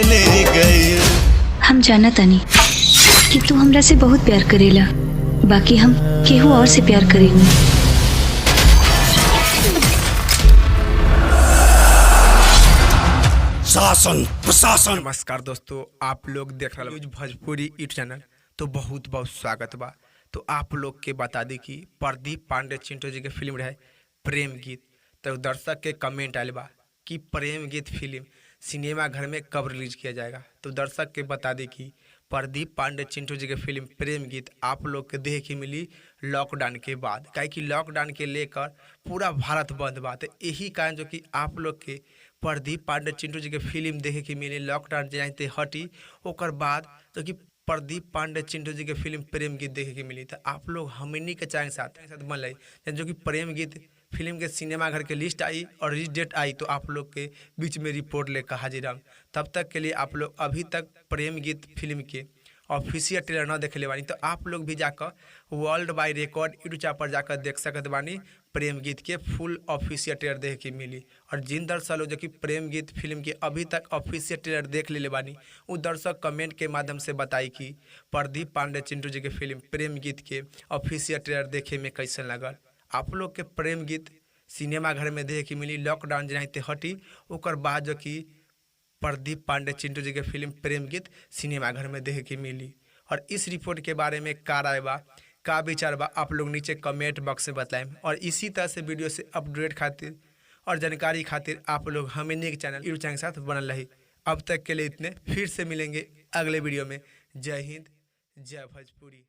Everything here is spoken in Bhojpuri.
ले गई। हम जाना तानी कि तू हमरा से बहुत प्यार करेला, बाकी हम केहू और से प्यार करेनी। शासन प्रशासन। नमस्कार दोस्तों, आप लोग देख रहे न्यूज भोजपुरी यूट्यूब चैनल, तो बहुत बहुत स्वागत बा। तो आप लोग के बता दी कि प्रदीप पांडे चिंटू जी के फिल्म रहे प्रेम गीत, तो दर्शक के कमेंट आयल बा कि प्रेम गीत फिल्म सिनेमा घर में कब रिलीज किया जाएगा। तो दर्शक के बता दी कि प्रदीप पांडे चिंटू जी के फिल्म प्रेम गीत आप लोग के देखे के मिली लॉकडाउन के बाद, काहे कि लॉकडाउन के लेकर पूरा भारत बंद बा। तो यही कारण जो कि आप लोग के प्रदीप पांडे चिंटू जी के फिल्म देखे के मिली लॉकडाउन जाते हटी, ओकर बाद जो कि प्रदीप पांडे चिंटू जी के फिल्म प्रेम गीत देखे के मिली। तो आप लोग हमनी के चैनल साथ बन रही जो कि प्रेम गीत फिल्म के सिनेमा घर के लिस्ट आई और रिलीज डेट आई तो आप लोग के बीच में रिपोर्ट लेकर हाजिर हम। तब तक के लिए आप लोग अभी तक प्रेम गीत फिल्म के ऑफिशियल ट्रेलर न देख ले बानी तो आप लोग भी जाकर world by record YouTube channel पर जाकर देख सकत बानी। प्रेम गीत के फुल ऑफिशियल ट्रेलर देखे के मिली। और जिन दर्शक लोग जो कि प्रेम गीत फिल्म के अभी तक ऑफिशियल ट्रेलर देख ले बानी, उ दर्शक कमेंट के माध्यम से बताई कि प्रदीप पांडे चिंटू जी के फिल्म प्रेम गीत के ऑफिशियल ट्रेलर देखे में कैसन लगल। आप लोग के प्रेम गीत सिनेमा घर में देखे के मिली लॉकडाउन जेनाहिते हटी, ओकर बाद जो कि प्रदीप पांडे चिंटू जी के फिल्म प्रेम गीत सिनेमा घर में देखे के मिली। और इस रिपोर्ट के बारे में का राय बा, का विचार बा, आप लोग नीचे कमेंट बॉक्स में बताएं। और इसी तरह से वीडियो से अपडेट खातिर और जानकारी खातिर आप लोग हमें के चैनल यूट्यूब चैनल के साथ बनल रही। अब तक के लिए इतने, फिर से मिलेंगे अगले वीडियो में। जय हिंद, जय भोजपुरी।